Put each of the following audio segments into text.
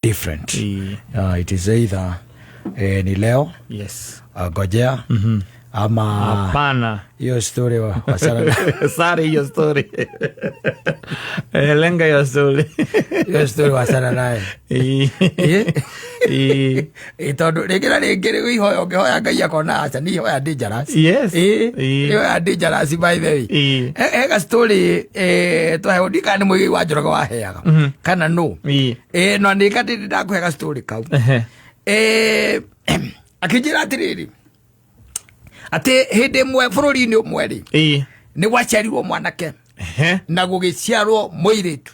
Different. Ĩĩ. It is either ni leo, ngojea ama Hapana. Hiyo story wachana Sare hiyo story. Lenga hiyo story. Hiyo story wachana naye. Ĩĩ. Ĩĩ. Ĩ, tondũ rĩngĩ na rĩngĩ rĩu ihoya ũngĩhoya Ngai akona aca nĩ ihoya dangerous. Ĩĩ. Ihoya dangerous, by the way. He ga story twaheagwo, ndikana nĩ Mũigai wa Njoroge waheaga kana no. No nĩ kati ndakũhe ga story kau. Akĩnjĩra atĩrĩrĩ, atĩ hĩndĩ ĩmwe bũrũri-inĩ ũmwe rĩ, nĩ gwaciarirwo mwanake na gũgĩciarwo mũirĩtu.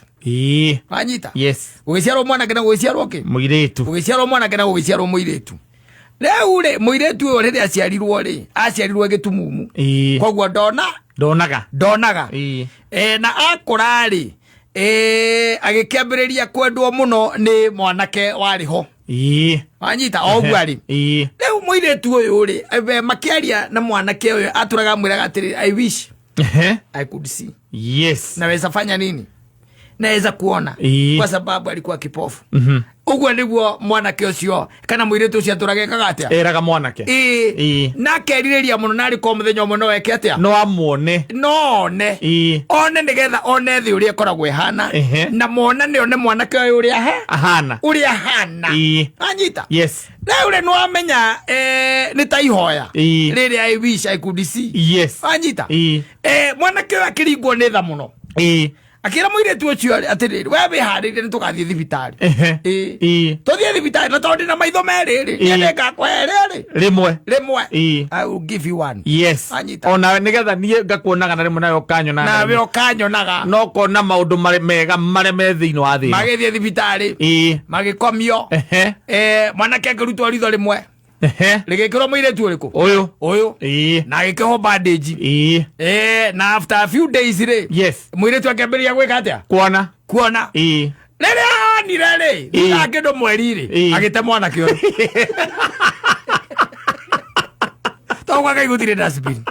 Wanyita? Yes. Gũgĩciarwo mwanake na gũgĩciarwo kĩ? Mũirĩtu. Gũgĩciarwo mwanake na gũgĩciarwo mũirĩtu. Rĩu rĩ, mũirĩtu ũyũ rĩrĩa aciarirwo rĩ, aciarirwo gĩtumumu. Koguo ndona Ndonaga. Ndonaga. Na akũra rĩ, agĩkĩambĩrĩria kwendwo mũno nĩ mwanake warĩ ho. Wanyita? O ũguo rĩ, rĩu mũirĩtu ũyũ rĩ, makĩaria na mwanake ũyũ, atũraga amwĩraga atĩrĩrĩ, "I wish I could see." Naweza fanya nini? Naweza kuona. Kwa sababu alikuwa kipofu. Ũguo nĩguo mwanake ũcio kana mũirĩtu ũcio atũraga ekaga atĩa? Eraga mwanake. Ĩĩ. Na akerirĩria mũno narĩ ko mũthenya ũmwe no eke atĩa? No amuone. No one. One nĩgetha one thĩ ũrĩa ĩkoragwo ĩhana. Na monane, one mwanake ũyũ ũrĩa ha Ahana. Ũrĩa ahana. Anyita? Yes. Rĩu rĩ, nĩwamenya nĩ ta ihoya rĩrĩa "I wish I could see." Anyita? Mwanake ũyũ akĩringwo nĩ tha mũno, akĩra mũirĩtu ũcio atĩrĩrĩ, "We wĩharĩrie, nĩ tũgathiĩ thibitarĩ." Tũthiĩ thibitarĩ, na tondũ ndĩna maitho merĩ rĩ, niĩ nĩngakũhe rĩrĩ Rĩmwe. Rĩmwe. I will give you one. Anyita? Ona nĩgetha niĩ ngakuonaga na rĩmwe nawe ũkanyonaga. Nawe ũkanyonaga. No kona maũndũ marĩ mega marĩa me thĩinĩ wa thĩ ĩno. Magĩthiĩ thibitarĩ, magĩkomio. Mwanake akĩrutwo ritho rĩmwe, rĩgĩkĩrwo mũirĩtu ũrĩkũ? Ũyũ. Ũyũ. Na agĩkĩhwo bandage. Na after a few days rĩ, mũirĩtu akĩambĩrĩria gwĩka atĩa? Kuona. Kuona. Rĩrĩa onire rĩ, thutha wa kĩndũ mweri rĩ, agĩte mwanake ũyũ tondũ gwa Ngai gũtirĩ dustbin.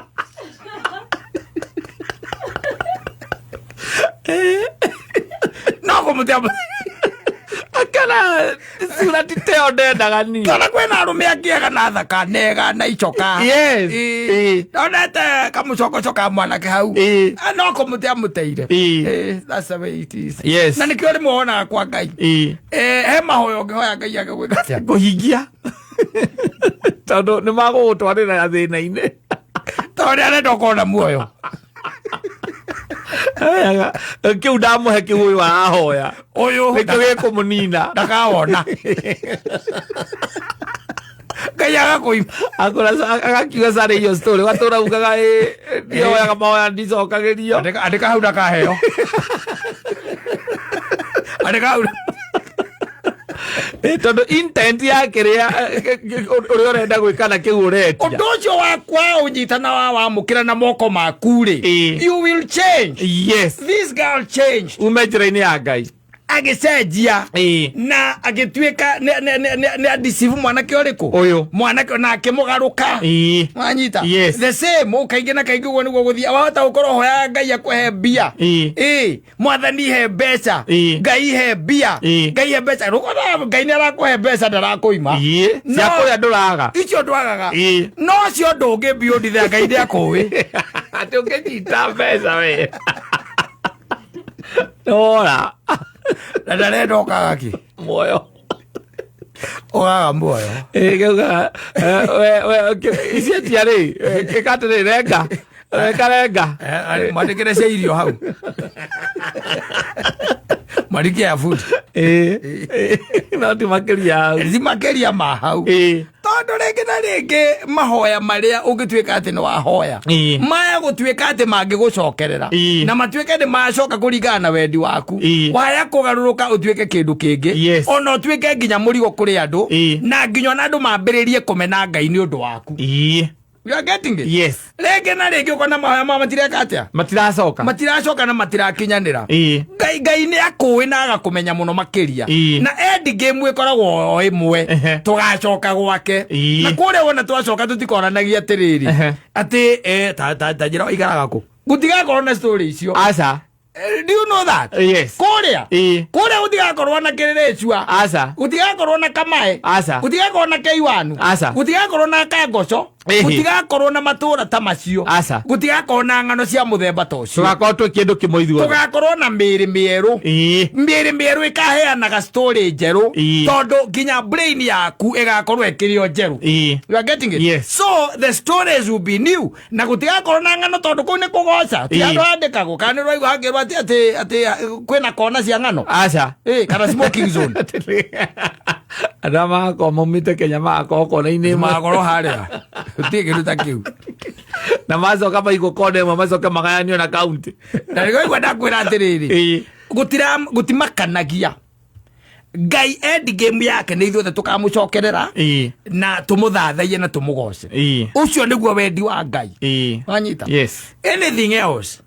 No kũmũte. Akana sura titeo ndendaga niĩ. Tondũ kwĩna arũme angĩ ega na thaka nega na icoka. Ndonete kamũcokoco ka mwanake hau. Ah, no kũmũte amũteire. That's the way it is. Na nĩkĩo rĩmwe wonaga kwa Ngai, he mahoya ũngĩhoya Ngai agĩgwĩka atĩa? Kũhingia, tondũ nĩ magũgũtwarĩra thĩna-inĩ. Tondũ nĩ arenda ũkorwo na muoyo. Wega. Kĩu ndamũhe kĩu ũyũ arahoya ũyũ nĩkĩo gĩkũmũnina. Ndakawona Ngai agakũima. Akũra agakiuga carĩ iyo story watũra ugaga ĩ ndihoyaga mahoya ndicokagĩrio. Andĩka hau ndakaheo, andĩka hau. Tondũ intent ya kĩrĩa ũrĩa ũrenda gwĩka na kĩu ũretia. Ũndũ ũcio wakwa ũnyitana wa wamũkĩra na moko maku rĩ, you will change. This girl changed. Ume njĩra-inĩ ya Ngai. Agĩcenjia na agĩtuĩka nĩ adeceive mwanake ũrĩkũ? Ũyũ. Mwanake na akĩmũgarũka. Wanyita? Yes. The same kaingĩ na kaingĩ ũguo nĩguo gũthiĩ. Wahota gũkorwo hoyaga Ngai akũhe mbia. Mwathani he mbeca. Ngai he mbia. Ngai he mbeca. Rũkona Ngai nĩ arakũhe mbeca, ndarakũima. Cia kũrĩa ndũraga. Icio ndwagaga. No cio ndũngĩ biũndithia Ngai nĩ akũĩ. Atĩ ũngĩnyita mbeca we nĩwora. Na ndarenda ũkaga kĩ? Muoyo. Ũgaga muoyo. Ĩ, gĩuga we ici etia rĩ, ĩka atĩrĩ, renga renga renga. Mwandĩkĩre cia irio hau, mwandĩke ya food. Ĩ, no ti makĩria hau. Ti makĩria ma hau. Tondũ rĩngĩ na rĩngĩ mahoya marĩa ũngĩtuĩka atĩ nĩ wahoya maya gũtuĩka atĩ mangĩgũcokerera na matuĩke nĩ macoka kũringana na wendi waku, waya kũgarũrũka ũtuĩke kĩndũ kĩngĩ, ona ũtuĩke nginya mũrigo kũrĩ andũ, na nginya ona andũ mambĩrĩrie kũmena Ngai nĩ ũndũ waku. You are getting it? Yes. Rĩngĩ na rĩngĩ ũkona mahoya mao matireka atĩa? Matiracoka. Matiracoka na matirakinyanĩra. Ngai nĩ akũĩ na agakũmenya mũno makĩria. Na end game ĩkoragwo o ĩmwe. Tũgacoka gwake. Na kũrĩa wona twacoka tũtikoranagia atĩrĩrĩ, atĩ ta njĩra ikaraga kũ, gũtigakorwo na story icio. Aca. Do you know that? Yes. Kũrĩa Ĩĩ. kũrĩa gũtigakorwo na kĩrĩrĩcua, Aca. gũtigakorwo na kamae, Aca. gũtigakorwo na keiwanu, Aca. gũtigakorwo na kangoco, Ĩhĩ. gũtigakorwo na matũra ta macio, Aca. gũtigakorwo na ng'ano cia mũthemba ta ũcio. Tũgakorwo twĩ kĩndũ kĩmwe ithuothe. Tũgakorwo na mĩĩrĩ mĩerũ. Ĩĩ. Mĩĩrĩ mĩerũ ĩkaheanaga story njerũ, Ĩĩ. tondũ nginya brain yaku ĩgakorwo ĩkĩrĩ o njerũ. Ĩĩ. You are getting it? Yes. So the stories will be new, na gũtigakorwo na ng'ano tondũ kũu nĩ kũgoca ti Ĩĩ. andũ andĩkagwo kana nĩ ũraigua hangĩrwo atĩ atĩ atĩ kwĩna kona cia ng'ano. Aca. Ĩĩ, kana smoking zone. Andũ arĩa magakorwo maumĩte Kenya magakorwo kona-inĩ ĩmwe. Magakorwo harĩa gũtirĩ kĩndũ ta kĩu. Na macoka maigwo kona ĩmwe, macoke magayanio na kaunti. Na nĩguo ndakwĩra atĩrĩrĩ, Ĩĩ. gũtimakanagia Ngai end game yake nĩ ithuothe tũkamũcokerera Ĩĩ. na tũmũthathaiye na tũmũgoce. Ĩĩ. Ũcio nĩguo wendi wa Ngai. Ĩĩ. Wanyita? Yes. Anything else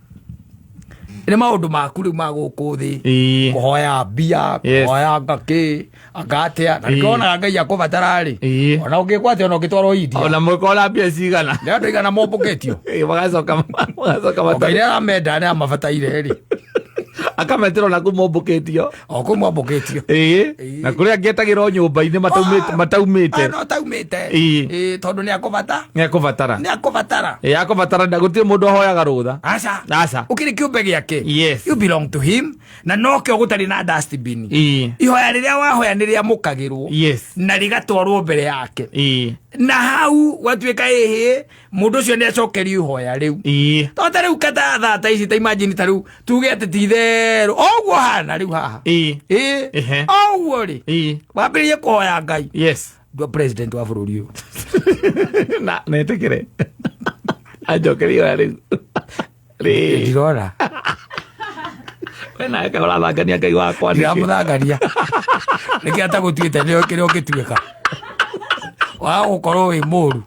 nĩ maũndũ maku rĩu ma gũkũ thĩ, Ĩĩ. kũhoya mbia, Yes. kũhoya ngakĩ anga atĩa, na Ĩĩ. nĩkĩo wonaga Ngai akũbatara rĩ, Ĩĩ. ona ũngĩkwo atĩa, ona ũngĩtwarwo India, Ona mũkona mbia cigana. nĩ andũ igana mombũkĩtio. Ĩĩ, magacoka Ngai matarĩ. nĩ aramenda, nĩ amabataire rĩ. Akametĩra ona kũu mombũkĩtio. O kũu mombũkĩtio. Ĩĩ. Ĩĩ. Na kũrĩ angĩ etagĩrwo nyũmba-inĩ mataumĩte. Ah, no taumĩte. Ĩĩ. Ĩĩ, tondũ nĩ akũbata Nĩ akũbatara. nĩ akũbatara. Ĩĩ, akũbatara na gũtirĩ mũndũ ahoyaga rũtha. Aca. Aca. Ũkĩrĩ kĩũmbe gĩake. Yes. You belong to him, na nokĩo gũtarĩ na dustbin. Ĩĩ. Ihoya rĩrĩa wahoya nĩ rĩamũkagĩrwo Yes. na rĩgatwarwo mbere yake, Ĩĩ. na hau gwatuĩka ĩhĩ mũndũ ũcio nĩ acokerio ihoya rĩu. Ĩĩ. To ta rĩu kata thaa ta ici, ta imagine ta rĩu tuge atĩ ti itherũ o ũguo hana rĩu haha. Ĩĩ. Ĩĩ. Ehe. O ũguo rĩ, Ĩĩ. wambĩrĩrie kũhoya Ngai, Yes. ndua president wa bũrũri ũyũ. Na netĩkĩre anjokerie ihoya rĩu rĩ. Ndirona. We nawe kaĩ ũrathangania Ngai wakwa nĩkĩ? Ndiramũthangania nĩkĩ atagũtuĩte nĩo kĩrĩa ũngĩtuĩka waga gũkorwo wĩ mũru.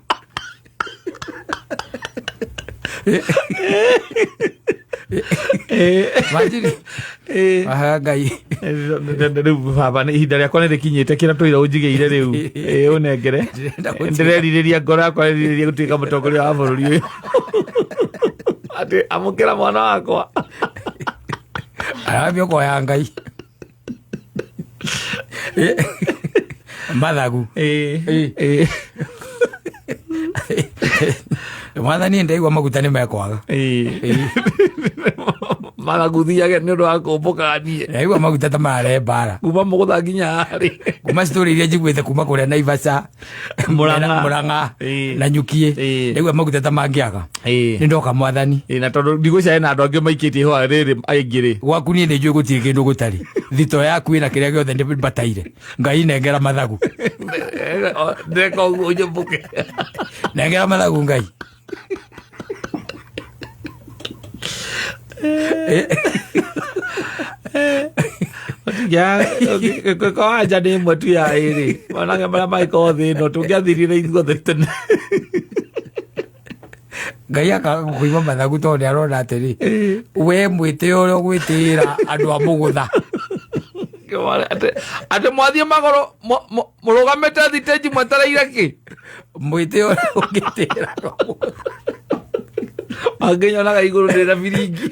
Ĩĩ. Imagine. Ĩĩ. Aha, Ngai. Rĩu baba nĩ ihinda rĩakwa nĩ rĩkinyĩte kĩrĩa tũira ũnjigĩire rĩu. Ĩĩ, ũnengere. Ndĩrenda gũtuĩka- Ndĩrerirĩria, ngoro yakwa ĩrerirĩria gũtuĩka mũtongoria wa bũrũri ũyũ, atĩ amũkĩra mwana wakwa. Arambia kũhoya Ngai mathagu. Ĩĩ. Ĩĩ. Ĩĩ. Mwathani, ndaigua maguta nĩ mekwaga. Ĩĩ. Magaguthiage nĩ ũndũ wa kũmbũkaga niĩ. Ndaigua maguta ta mararehe mbara. Kuma mũgũtha nginya harĩ Kuma citori iria njiguĩte kuma kũrĩa Naivasha, Murang'a. Murang'a Ĩĩ. na Nyukiĩ, Ĩĩ. ndaigua maguta ta mangĩaga. Ĩĩ. Nĩ ndoka, mwathani. Ĩĩ, na tondũ ndigwĩciria hena andũ angĩ maikĩtie ihũa rĩrĩ aingĩ rĩ. Gwaku niĩ nĩ njũĩ gũtirĩ kĩndũ gũtarĩ thito yaku ĩna kĩrĩa gĩothe nĩ mbataire. Ngai, nengera mathagu. Ndeka ũguo nyũmbũke. Nengera mathagu, Ngai. Wanja nĩ ĩmwe tu ya ĩrĩ onage marĩa mangĩkorwo thĩ ĩno tũngĩathirire ithuothe tene. Ngai akaga gũkũima mathagu tondũ nĩ arona atĩrĩ we mwĩtĩo ũrĩa ũgwĩtĩĩra andũ a mũgũtha. Atĩ mwathiĩ magũrũ mũrũgamĩte thitĩnji mwetereire kĩ? Mwĩtĩo ũrĩa ũngĩtĩĩra andũ a mũgũtha. Mangĩnyonaga igũrũ ndĩ na biringi,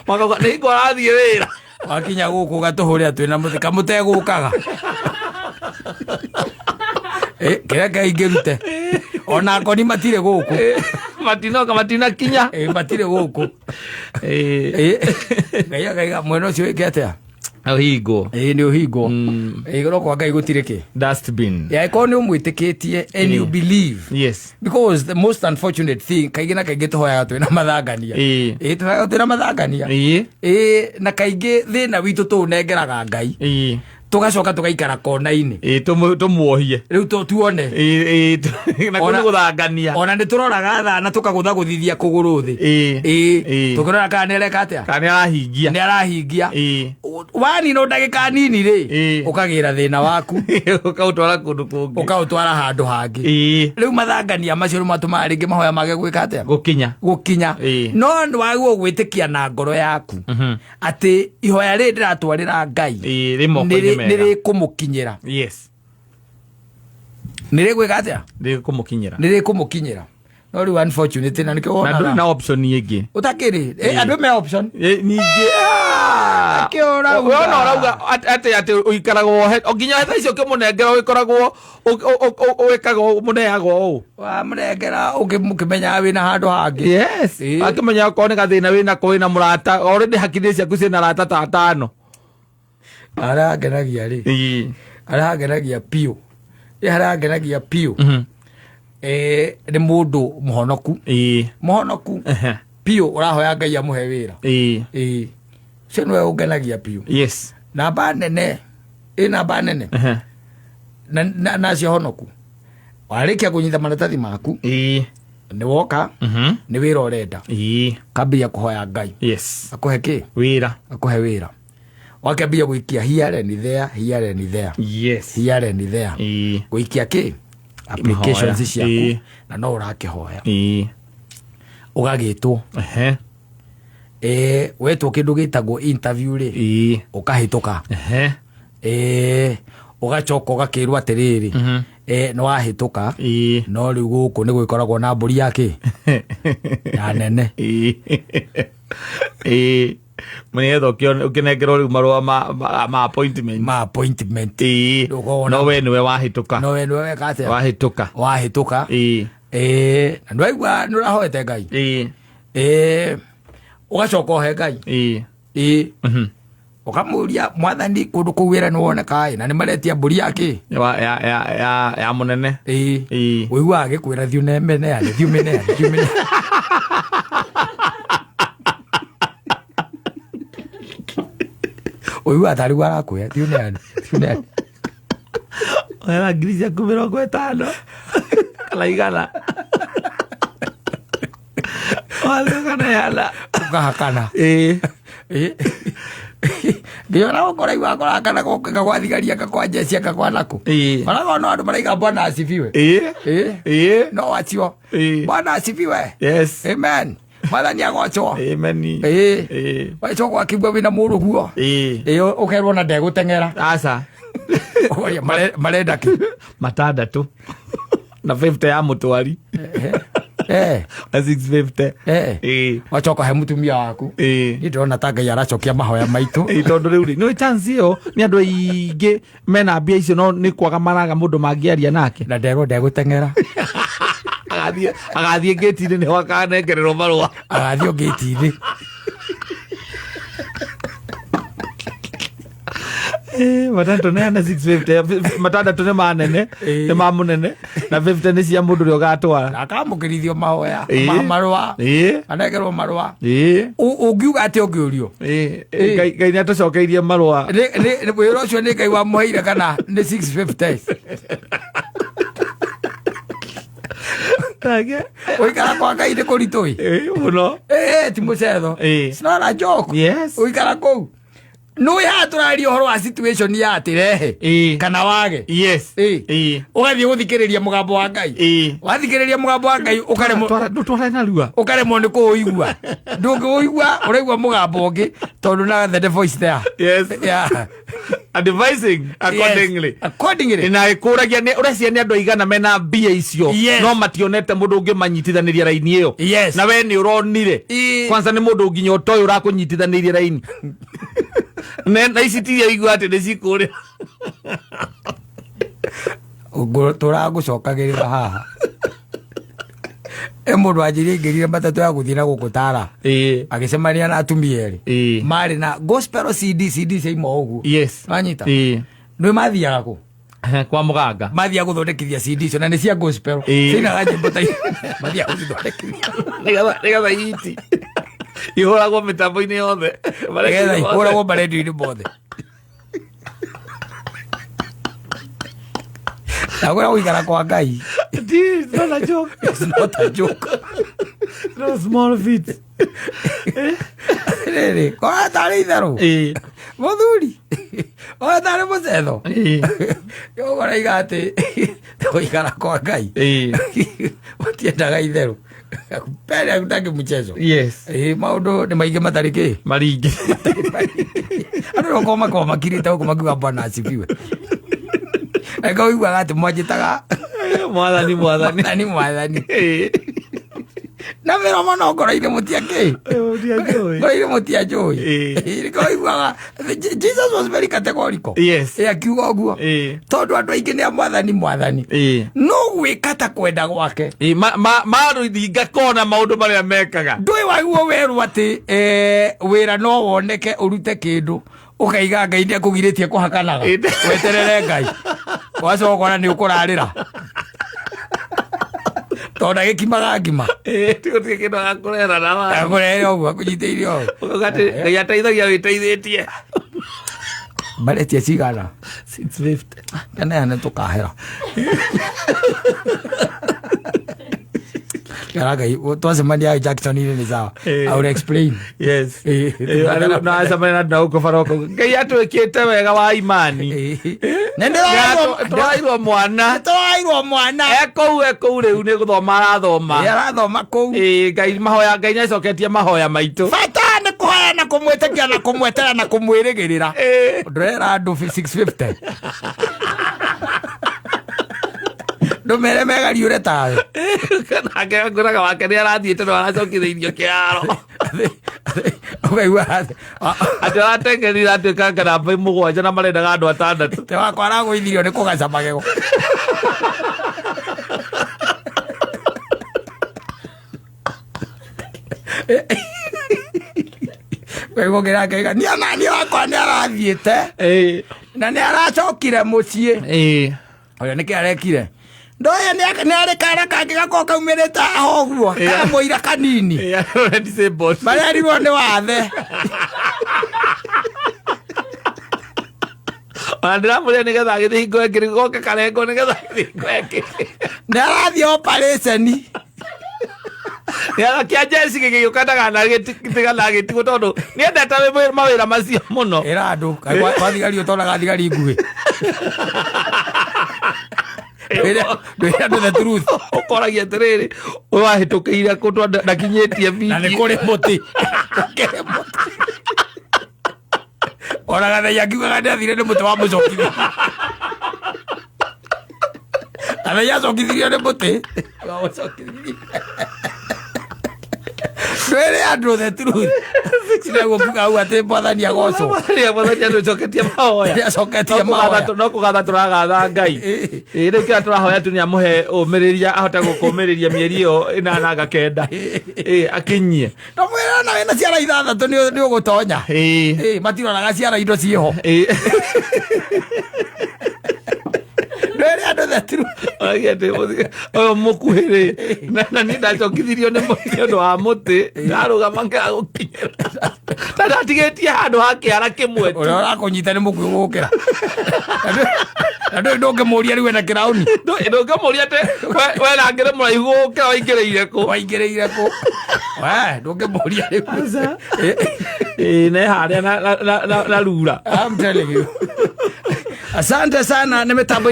makauga nĩ hingo arathiĩ wĩra. Wakinya gũkũ gatũhũrĩra twĩna mũtĩ kamũtegũkaga. Kĩrĩa Ngai ingĩrute ona ngoni matirĩ gũkũ. Matinoka, matinakinya. Matirĩ gũkũ. Ngai akaiga mwena ũcio wĩke atĩa? Ũhingwo. Ĩ, nĩ ũhingwo. No kwa Ngai gũtirĩ kĩ Dustbin. Yakorwo nĩ ũmwĩtĩkĩtie and you believe, because the most unfortunate thing, kaingĩ na kaingĩ tũhoyaga twĩna mathangania. Ĩ, tũhoyaga twĩna mathangania. Ĩ, na kaingĩ thĩna witũ tũũnengeraga Ngai, tũgacoka tũgaikara kona-inĩ. Ĩĩ, tũmuohie. Rĩu tuone. Ĩĩ, na kũu nĩ gũthangania. Ona nĩ tũroraga thaa na tũkagũthagũthithia kũgũrũ thĩ. Ĩĩ. Ĩ, tũkĩrora kana nĩ areka atĩa, Kana nĩ arahingia. Nĩ arahingia. Wanina ndagĩka nini rĩ, ũkagĩra thĩna waku. Ũkaũtwara kũndũ kũngĩ. Ũkaũtwara handũ hangĩ. Rĩu mathangania macio nĩ matũmaga rĩngĩ mahoya mage gwĩka atĩa? Gũkinya. Gũkinya. No nĩ wagĩrĩirwo gwĩtĩkia na ngoro yaku atĩ ihoya rĩrĩ ndĩratwarĩra Ngai Ĩĩ, rĩ moko-inĩ nĩ mega. rĩkũmũkinyĩra. Nĩ rĩgwĩka atĩa? Rĩkũmũkinyĩra. Nĩ rĩkũmũkinyĩra. No rĩu unfortunately na nĩkĩo Na ndũrĩ wonaga na option ĩngĩ. Ũtakĩrĩ. Andũ me option. Ningĩ Kĩo ũrauga. We ona ũrauga atĩ ũikaragwo nginya thaa icio ũkĩmũnengera ũgĩkoragwo wĩkaga mũneagwo ũũ. Wamũnengera ũkĩmenyaga wĩna handũ hangĩ. Yes. Akĩmenya okorwo nĩ gathĩna wĩnako wĩna mũrata already hakiri ciaku ciĩna arata ta atano. Harĩa hangenagia rĩ, harĩa hangenagia piũ, ĩ harĩa hangenagia piũ, nĩ mũndũ mũhonoku, mũhonoku piũ, ũrahoya Ngai amũhe wĩra. Ĩĩ, ũcio nĩwe ũngenagia piũ. Namba nene, ĩ namba nene na acio honoku, warĩkia kũnyita maratathi maku, nĩ woka, nĩ wĩra ũrenda, kambia kũhoya Ngai akũhe kĩ? Wĩra. Akũhe wĩra. Wakĩambia gũikia here and there, here and there, here and there, gũikia kĩ? Applications ciaku, na no ũrakĩhoya, ũgagĩtwo. Wetwo kĩndũ gĩtagwo interview rĩ, ũkahĩtũka. Ũgacoka ũgakĩrwo atĩrĩrĩ, nĩ wahĩtũka, no rĩu gũkũ nĩ gwĩkoragwo na mbũri ya kĩ? Ya nene. Nĩgetha ũkĩnengerwo rĩu marũa ma appointment. Ma appointment. Ndũkorwo No we nĩwe wahĩtũka. No we nĩwe weka atĩa? Wahĩtũka. Wahĩtũka. Na nĩwaigua nĩ ũrahoete Ngai. Ũgacoka ũhe Ngai. Ũkamũria Mwathani kũndũ kũu wĩra nĩ woneka ĩ, na nĩ maretia mbũri ya kĩ? Ya mũnene. Ũiguaga agĩkwĩra thiĩ ũnemeneane, thiĩ ũmeneane, thiĩ ũmeneane. Ũiguaga tarĩ guo arakwĩra thiĩ ũneane, thiĩ ũneane. Oera ngiri ciaku 50 kana 100. Wathiĩ ũkaneana. Ũkahakana. Nginya ũkora igua kũrakana gũka gwa thigari anga kwa jeshi anga kwa nakũ. Ona no andũ maraiga Bwana asifiwe. No acio. Bwana asifiwe. Amen. Mwathani agocwo. Amen. Wacoka wakigua wĩna mũrũguo. Ũkerwo na ndegũteng'era. Aca. Oya, marenda kĩ? 6 na 50 ya mũtwari. Na 650. Wacoka he mũtumia waku. Niĩ ndĩrona ta Ngai aracokia mahoya maitũ. Tondũ rĩu rĩ, nĩ chance ĩyo nĩ andũ aingĩ mena mbia icio no nĩ kwaga maraga mũndũ mangĩaria nake. Na nderwo ndegũteng'era. Agathiĩ ngĩti-inĩ nĩho akanengererwo marũa. Agathiĩ ngĩti-inĩ. 6 neana 650, 6 nĩ ma nene, nĩ ma mũnene, na 50 nĩ cia mũndũ ũrĩa ũgatwara. Na akamũkĩrithio mahoya, marũa. Anengerwo marũa. Ũngiuga atĩ ũngĩũrio? Ngai nĩ atũcokeirie marũa. Wĩra ũcio nĩ Ngai wamũheire kana nĩ 650? Ũikara kwa Ngai nĩ kũritũ ĩ? Mũno. Ti mũcetho. It's not a joke. Ũikara kũu. Nĩ haha tũraria ũhoro wa situation ya atĩ rehe kana wage. Ũgathiĩ gũthikĩrĩria mũgambo wa Ngai. Wathikĩrĩria mũgambo wa Ngai Ndũtware narua. Ũkaremwo nĩ kũũigua. Ndũngĩũigua, ũraigua mũgambo ũngĩ tondũ na the voice there. Yeah. Advising accordingly. Yes. Accordingly. Na ĩkũragia nĩ ũreciria nĩ andũ aigana mena mbia icio, no mationete mũndũ ũngĩmanyitithanĩria raini ĩyo. Na we nĩ ũronire. Kwanza nĩ mũndũ nginya ũtoĩ ũrakũnyitithanĩirie raini. Na ici tiria igua atĩ nĩ cikũrĩra. Tũragũcokagĩrĩra haha. Mũndũ wanjĩrire aingĩrire matatũ ya gũthiĩ na gũkũ Tara. Agĩcemania na atumia erĩ. Marĩ na gospel CD, CD ciaima ũguo. Wanyita? Nĩ mathiaga kũ? Kwa mũganga. Mathiaga gũthondekithia CD icio na nĩ cia gospel. Ciinaga nyĩmbo ta icio. Mathiaga gũcithondekithia. Nĩgetha iti. Ihũragwo mĩtambo-inĩ yothe. Nĩgetha ihũragwo marendio-inĩ mothe. Na kũrĩa gũikara kwa Ngai. It's not a joke. It's not a joke. It's not a small feat. Rĩrĩ, kora tarĩ itherũ. Mũthuri. Ora tarĩ mũcetho. Ũkoiga atĩ gũikara kwa Ngai. Matiendaga itherũ. Mbere hakutaki mchezo. Maũndũ nĩ maingĩ matarĩ kĩ? Maringĩ. Andũ no korwo makorwo makirĩte gũkũ makiuga Bwana asifiwe. Eka ũiguaga atĩ mwanjĩtaga Mwathani, mwathani. Mwathani, mwathani. Na mĩromo no ngoro-inĩ mũtiakĩ, ngoro-inĩ mũtianjũĩ. Nĩkĩo ũiguaga Jesus was very categorical. Akiuga ũguo tondũ andũ aingĩ nĩ a mwathani, mwathani, no gwĩka ta kwenda gwake. Marũthinga kona maũndũ marĩa mekaga. Ndũĩ waguo werwo atĩ wĩra no woneke ũrute kĩndũ, ũkaiga Ngai nĩ akũgirĩtie kũhakanaga. Weterere Ngai, wacoka ũkona nĩ ũkũrarĩra tondũ agĩkimaga ngima. Tigũtirĩ kĩndũ agakũrehera na wa akũrehere ũguo akũnyitĩire ũũ. Ũgati Ngai ateithagia wĩteithĩtie. Maretia cigana? 650. Kana nĩ tũkahera Kana Ngai twacemania Jackson-inĩ nĩ sawa. I will explain. Na acemania na gũkũ baroko Ngai atwĩkĩte wega wa imani. Nĩ ndĩrairwo. Tũrairwo mwana. Tũrairwo mwana. Ekũu ekũu rĩu nĩ gũthoma arathoma. Arathoma kũu. Ngai mahoya, Ngai nĩacoketie mahoya maitũ. Bata nĩ kũhoya na kũmwĩtĩkia na kũmwetera na kũmwĩrĩgĩrĩra. Ndũrera andũ 650, ndũmere megariũre tawe. Nake ngũraga wake nĩ arathiĩte no aracokithĩirio kĩharo. Ũkaigua atĩ aratengerire atuĩka namba 7 na marendaga andũ 6. Te wakwa aragũithirio nĩ kũgaca magego. Ũkaigua kĩrakaiga niĩ ona niĩ wakwa nĩ arathiĩte na nĩ aracokire mũciĩ. Ũrĩa nĩkĩ arekire ndoya nĩ arĩ kana kangĩ gakorwo kaumĩrĩte haha ũguo kamũira kanini. Disabled. Marerirwo nĩ wathe. Ona ndĩramũria nĩgetha agĩthiĩ hingo ĩngĩ goke karengo nĩgetha agĩthiĩ hingo ĩngĩ. Nĩ arathiĩ operation. Kĩa jeci gĩgĩũka ndaganagĩtigwo tondũ nĩendete mawĩra macio mũno. Ĩra andũ kwa thigari ũtonaga thigari nguhĩ. Ndwĩre andũ the truth. Ũkoragia atĩrĩrĩ, ũyũ wahĩtũkĩire kũ ndakinyĩtie Na nĩ biti. Kũrĩ mũtĩ. Ũkĩrĩ mũtĩ ona gathenya akiugaga nĩ athire nĩ mũtĩ wa mũcokithia. Gathenya acokithirio nĩ mũtĩ wa mũcokithirie. Ndwĩre andũ the truth. Nĩguo kuga hau atĩ mwathani agocwo. Mwathani nĩacoketie mahoya. Nĩacoketie mahoya. No kũgatha tũragatha Ngai. Rĩu kĩrĩa tũrahoya tu nĩ amũhe ũmĩrĩria ahote gũkũmĩrĩria mĩeri ĩyo 8 na 9 akinyie. Ndamwĩra na wĩna ciara 6 nĩ ũgũtonya. Matiroraga ciara indo ciĩho. Ndwĩre andũ the truth. Oragia atĩ ũyũ mũkuhĩ rĩ, na niĩ ndacokithirio nĩ ũndũ wa mũtĩ ndarũgama ngĩaga gũkinyĩra na ndatigĩtie handũ ha kĩara kĩmwe tu. Ũrĩa ũrakũnyita nĩ mũkuhĩ gũkĩra na ndũĩ ndũngĩmũria rĩu ena kĩraũni. Ndũngĩmũria atĩ we nangĩrĩ mũraihu gũkĩra waingĩrĩire kũ. Waingĩrĩire kũ we ndũngĩmũria rĩu. Ĩĩ, ne harĩa na rura. I'm telling you. Asante sana nĩ mĩtambo.